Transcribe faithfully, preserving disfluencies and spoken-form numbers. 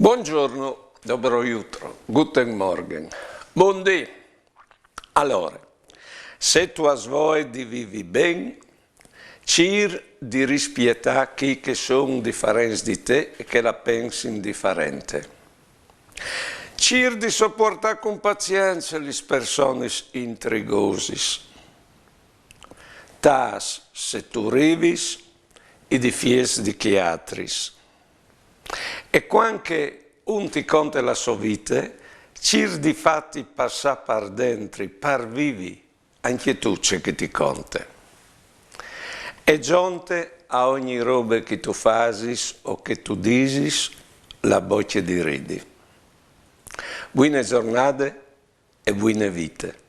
Buongiorno, dobro jutro, guten Morgen. Bundì. Alore, se tu âs voie di vivi ben, cîr di rispietâ chei che a son difarents di te e che la pensin difarente. Cîr di sopuartâ cun pazience lis personis intrigosis. Tâs, se tu rivis, i difiets di chei altris. E cuant che un ti conte la sô vite, cîr di fâti passâ par dentri, par vivi ancje tu ce che ti conte. E zonte a ogni robe che tu fasis o che tu disis, la bocje di ridi. Buine zornade e buine vite.